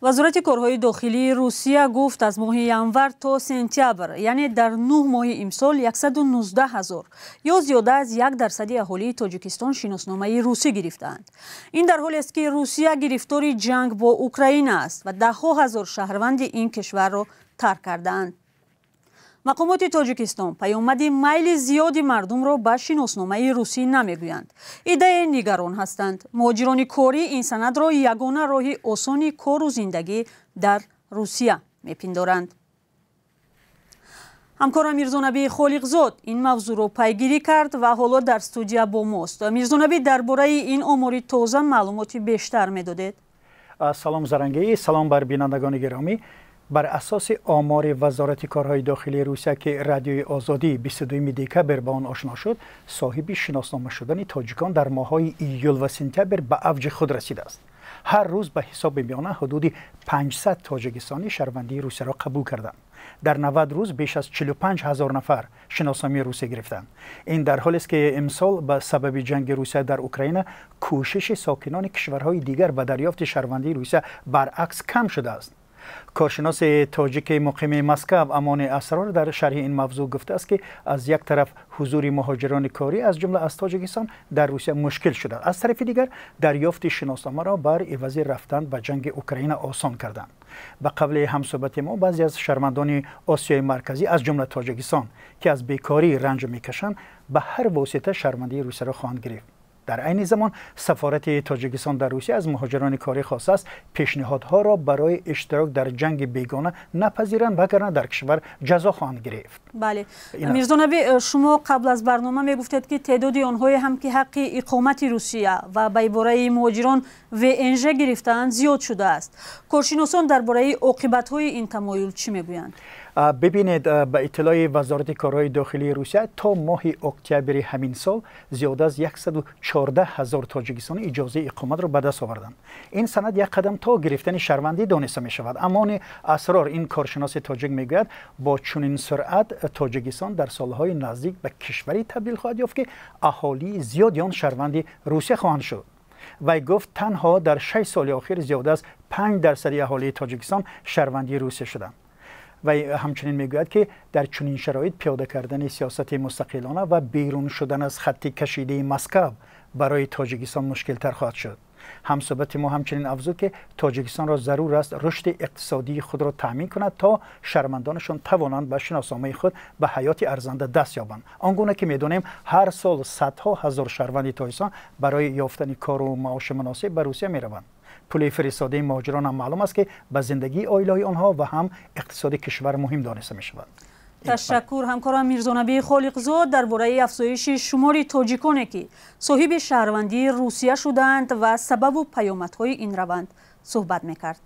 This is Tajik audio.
Вазорати корҳои дохилии Русия гуфт, аз моҳи январ то сентябр, яъне дар 9 моҳи имсол, 119 ҳазор ё зиёда аз 1% аҳолии Тоҷикистон шиносномаи русӣ гирифтаанд. Ин дар ҳолест, ки Русия гирифтори ҷанг бо Украина аст ва даҳҳо ҳазор шаҳрванди ин кишварро тарк кардаанд. Мақомоти Тоҷикистон паёмади майли зиёди мардумро ба шиносномаи русӣ намегӯянд. Иддае нигарон ҳастанд. Муҳоҷирони корӣ ин санадро ягона роҳи осони кору зиндагӣ дар Русия мепиндоранд. Ҳамкорам Мирзонабӣ Холиқзод ин мавзӯъро пайгирӣ кард ва ҳоло дар студия бо мост. Мирзонабӣ, дар бораи ин омори тоза маълумоти бештар медодед. Салом, Зарангӣ, салом бар бинандагони гиромӣ. Бар асоси омори Вазорати корҳои дохилии Русия, ки Радиои Озодӣ 22 декабр ба он ошно шуд, соҳиби шиноснома шудани тоҷикон дар моҳҳои июл ва сентябр ба авҷи худ расидааст. Ҳар рӯз ба ҳисоби миёна ҳудуди 500 тоҷикистонӣ шаҳрвандии Русияро қабул карданд. Дар 90 рӯз беш аз 45 ҳазор нафар шиносномаи русия гирифтанд. Ин дар ҳолест, ки имсол ба сабаби ҷанги Русия дар Украина кӯшиши сокинони кишварҳои дигар ба дарёфти шаҳрвандии Русия баръакс кам шудааст. Коршиноси тоҷики муқими Москав Амони Асрор дар шарҳи ин мавзӯъ гуфтааст, ки аз як тараф ҳузури муҳоҷирони корӣ, аз ҷумла аз Тоҷикистон, дар Русия мушкил шудааст, аз тарафи дигар дарёфти шиносномаро бар ивази рафтан ба ҷанги Украина осон карданд. Ба қавли ҳамсӯҳбати мо, баъзе аз шаҳрвандони Осиёи Марказӣ, аз ҷумла Тоҷикистон, ки аз бекорӣ ранҷ мекашанд, ба ҳар восита шаҳрвандии Русияро хоҳанд гирифт. Дар айни замон сафорати Тоҷикистон дар Русия аз муҳоҷирони корӣ хостааст, пешниҳодҳоро барои иштирок дар ҷанги бегона напазиранд, вагарна дар кишвар ҷазо хоҳанд гирифт. Бале, Мирзонаби, шумо қабл аз барнома мегуфтед, ки теъдоди онҳое ҳам, ки ҳаққи иқомати Русия ва ба ибораи муҳоҷирон ВНЖ гирифтаанд, зиёд шудааст. Коршиносон дар бораи оқибатҳои ин тамоюл чӣ мегӯянд? Бибинед, ба иттилои Вазорати корҳои дохилии Русия, то моҳи октябри ҳамин сол зиёда аз 114 ҳазор тоҷикистонӣ иҷозаи иқоматро ба даст оварданд. Ин санад як қадам то гирифтани шаҳрвандӣ дониста мешавад. Амони Асрор, ин коршиноси тоҷик, мегӯяд, бо чунин суръат Тоҷикистон дар солҳои наздик ба кишваре табдил хоҳад ёфт, ки аҳолии зиёди он шаҳрванди Русия хоҳанд шуд. Вай гуфт, танҳо дар 6 соли охир зиёда аз 5% аҳолии Тоҷикистон шаҳрвандии Русия шуданд. Вай ҳамчунин мегӯяд, ки дар чунин шароит пиёда кардани сиёсати мустақилона ва берун шудан аз хатти кашидаи Москав барои Тоҷикистон мушкилтар хоҳад шуд. Ҳамсӯҳбати мо ҳамчунин афзуд, ки Тоҷикистонро зарур аст рушди иқтисодии худро таъмин кунад, то шаҳрвандонашон тавонанд ба шиносномаи худ ба ҳаёти арзанда даст ёбанд. Он гуна ки медонем, ҳар сол садҳо ҳазор шаҳрванди Тоҷикистон барои ёфтани кору маоши муносиб ба Русия мераванд. Пули фиристодаи муҳоҷирон ҳам маълум аст, ки ба зиндагии оилаҳои онҳо ва ҳам иқтисоди кишвар муҳим дониста мешавад. Ташаккур. Ҳамкорам Мирзонабии Холиқзод дар бораи афзоиши шумори тоҷиконе, ки соҳиби шаҳрвандии Русия шудаанд, ва сабабу паёмадҳои ин раванд суҳбат мекард.